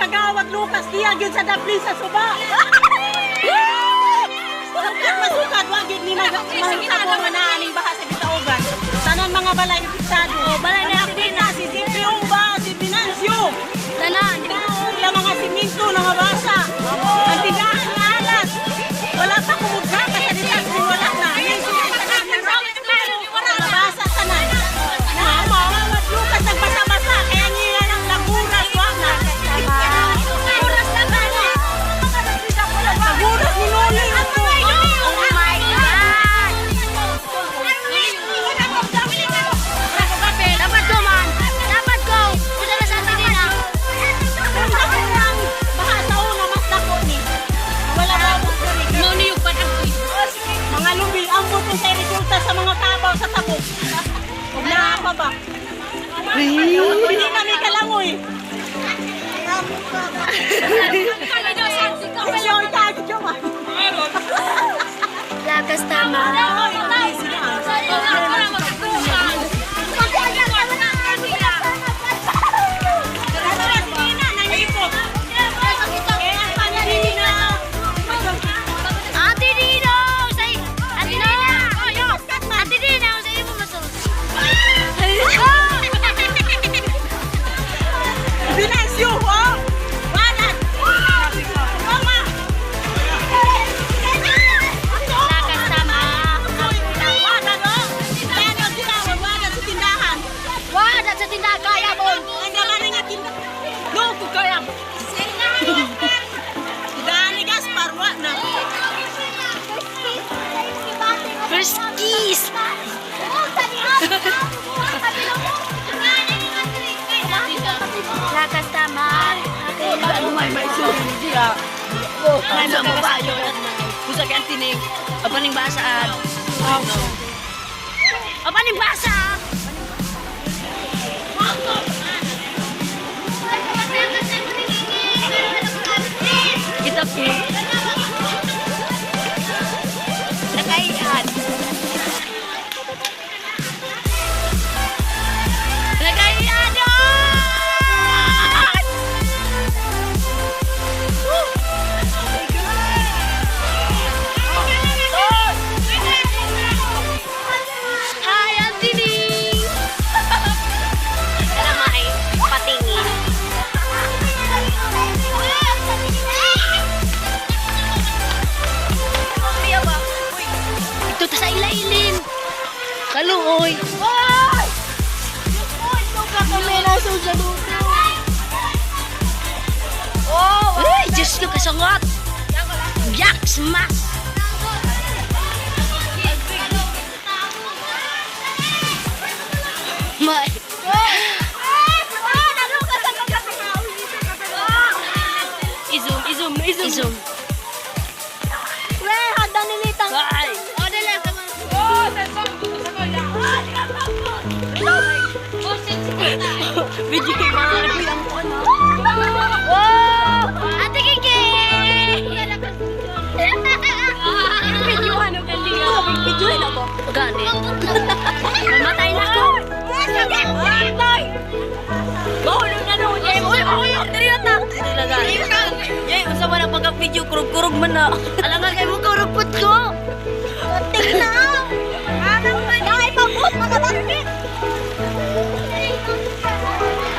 Kagawad Lucas diya gyud sa Daplin sa suba. Sukad masukad wa gyud ni mahitabo nga naa ning baha sa Bitaugan. Tanan mga balay epektado. Oh, balay na na si Zipri Umba, si Binancio. Tanan. Ila mga siminto na mabasa. Ang tindahan nga alas. Wala pa kumugha ka sa disaster, wala na. Nabasa tanan. Na Kagawad Lucas nagbasa-basa kaya niya ng laguras wa na. Laguras na gani. Laguras ni Noli. Oh my God! Dapat ko man. Dapat ko. Punta na sa atin nila. Ang dako ng baha sa una, mas dako ni. Wala ba mo diri? Mga lubi, ang buto sa resulta sa mga kabaw sa tabok. Huwag na pa ba? Hindi kami kalangoy. Enjoy tayo, Jowa. Lakas tama. Ate Nino! Say, Ate Nina! Ate Nina, sa imo masulti. Binasyo, oh! Wanan! Mama! Lakas tama. Wanan, oh! Wanan, tinawag, wanan sa tindahan. Wala sa tindahan kaya mo. Ang naman nga tindahan. No, ko kaya. Tindahan ni Gaspar, wa na. First kiss. Lakas tama. May sorry diya. May mga bayo. Busa kay tinig. Apaning basaan. Apaning basa. Kita po. Nakaian. Nakaian. Hi, Anthony! Kalamay, patingin. Ito ta sa ilailin. Kaluoy. Ay! Ay, Diyos ko, kasangot. Yak, smack. May. Izum, izum, izum. Izum. Ay. O, dala. Video kay mga ang ano. Wow! Ate Kiki! Video ano kandi nga. Video na ko. Gani. Mamatay na ako. Mahulog na noon. Yay, uy, mahulog diri na. Talaga. Yay, unsa man ang pagka-video kurog-kurog man na. Alam nga kayo mo, kurupot ko.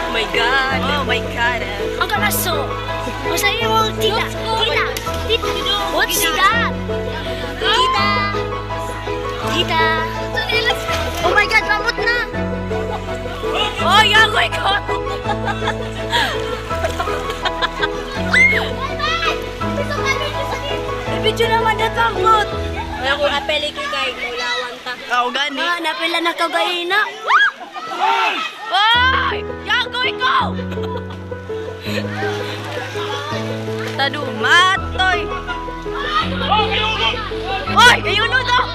Oh my God. Oh my God. Ang kalaso. O sa iyo, tita. Tita. Tita. What's that? Tita. Tita. Oh my God, mamot na. Oh, yagoy ko. Video naman na tangkot. Wala ko apeli kay mulawan ta. Ako gani. Ah, napila na ka na. Hoy! Yagoy ko! Tadumatoy! Hoy! Ayuno daw!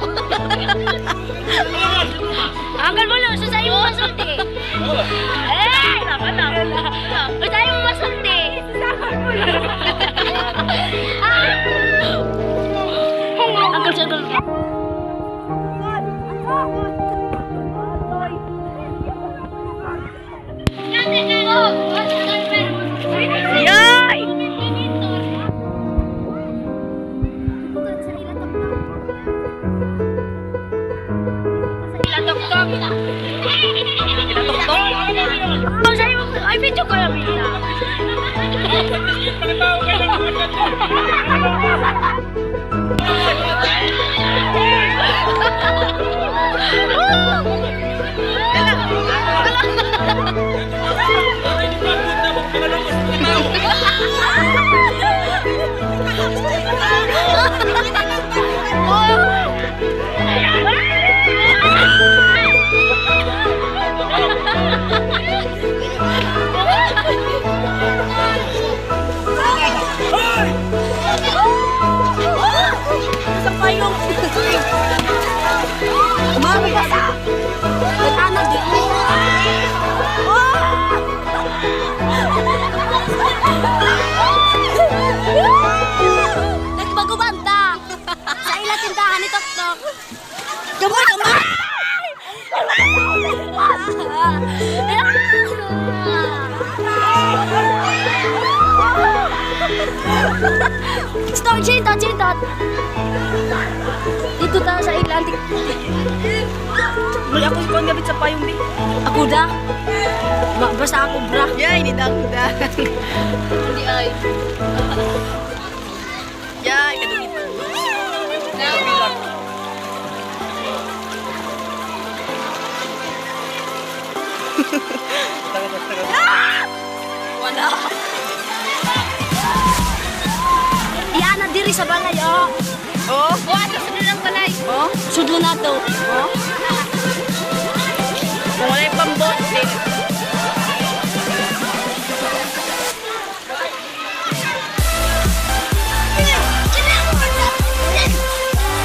Anggal mo lang, sa iyo masulti. Eh! Sa iyo masulti. Anggal sa anggal. Yeah! Ila tok-tok. Ila tok-tok. Oh, sa'yo, ay, video ko lang kita. Sa payong. Mami, basa. Nagtanag di. Nagbagubanta. Sa ila tindahan ni Tok Tok. Gamay, gamay. Stop, chintot, chintot. Dito tayo sa ilan. Muli ako kuan gabit sa payong bi. Ako da. Basta ako bra. Yay, ni dang da. Hindi ay. Yay, kadungit. Wala. Iana diri sa balay oh. Oh, Buhat sa sudlo balay. oh. Sudlo na to. Oh. Kung wala yung pambot, eh.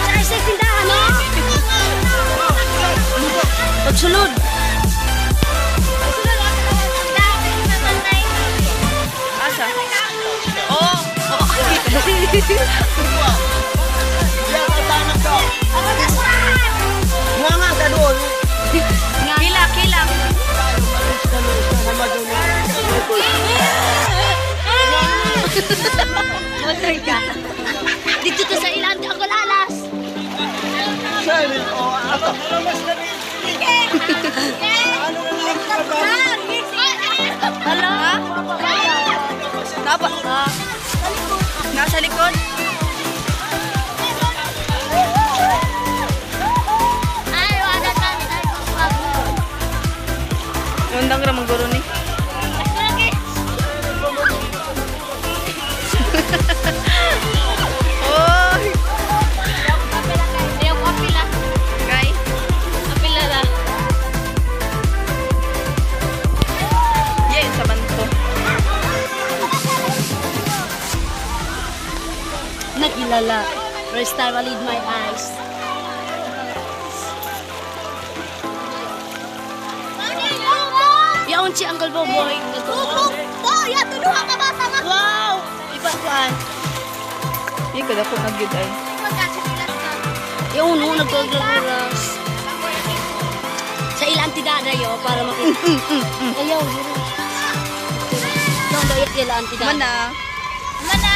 Sa isang tindahan no. Pagsulod. Asa? Oh, oh. Nga nga sa doon. Kila, kila. Dito to sa ilan ako lalas. O, ato. Hala. Napa? Nasa likod? Ay, wala ta. Undang ra mangguro ni. Oy! Kay. Yay, sa banto. Nagilala. First time I lead my eyes. Yaon si Uncle Boboy. Wow! Iba kuan. Yay, kada ko nagyud ay. Yaon, no, nagkagaguras. Sa ilan ti dada yo para makita. Ayaw, diri. Yaon daw ilan ti dada. Mana. Mana.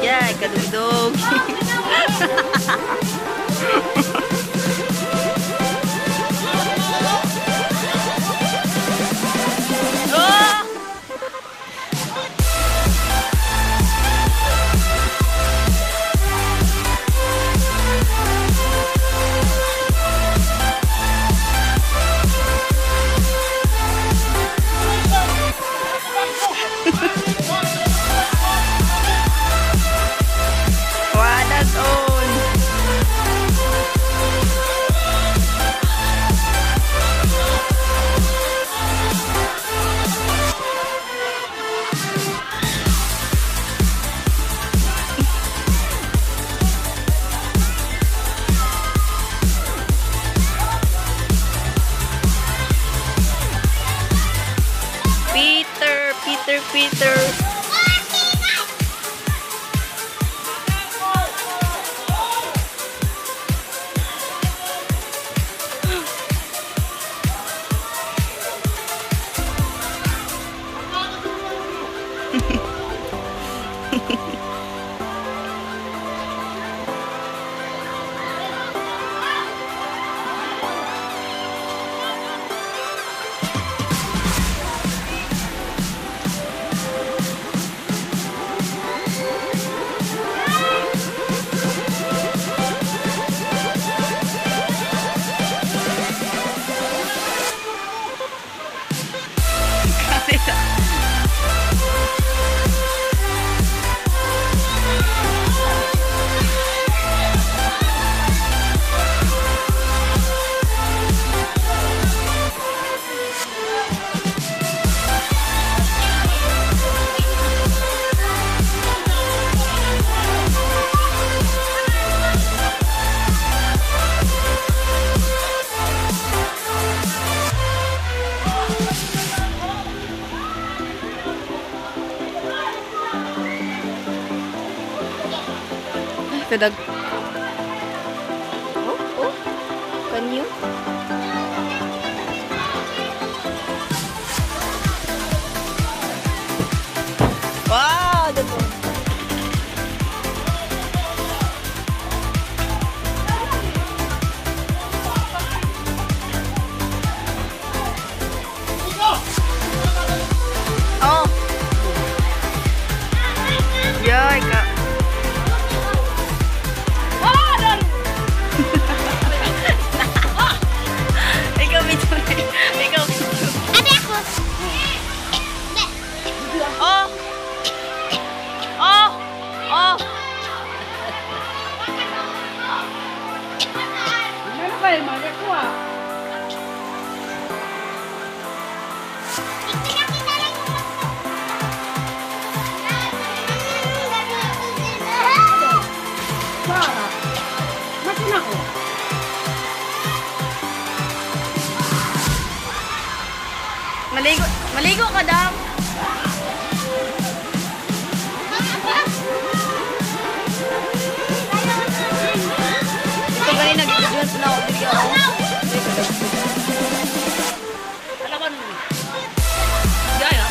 Yay, kadugdog. Oh! Wow, that's all. Peter, Peter, Peter. Kadag. Oh. Can you? Wow, dato. Oh. Yay, ka. Ikaw, video. Ikaw, video. Ate ako. Oh! Oh! Oh! Maligo, maligo ka daw. Ito kanina, gigigil na ako. Dili ako. Alaman mo. Gaya.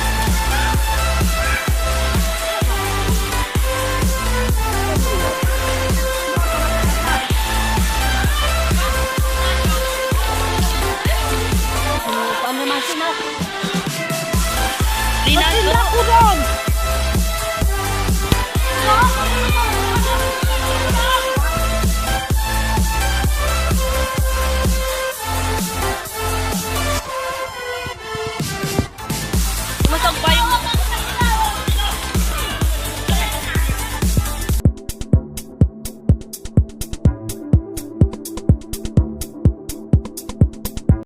Paano naman sila? Lina, Sila ko doon!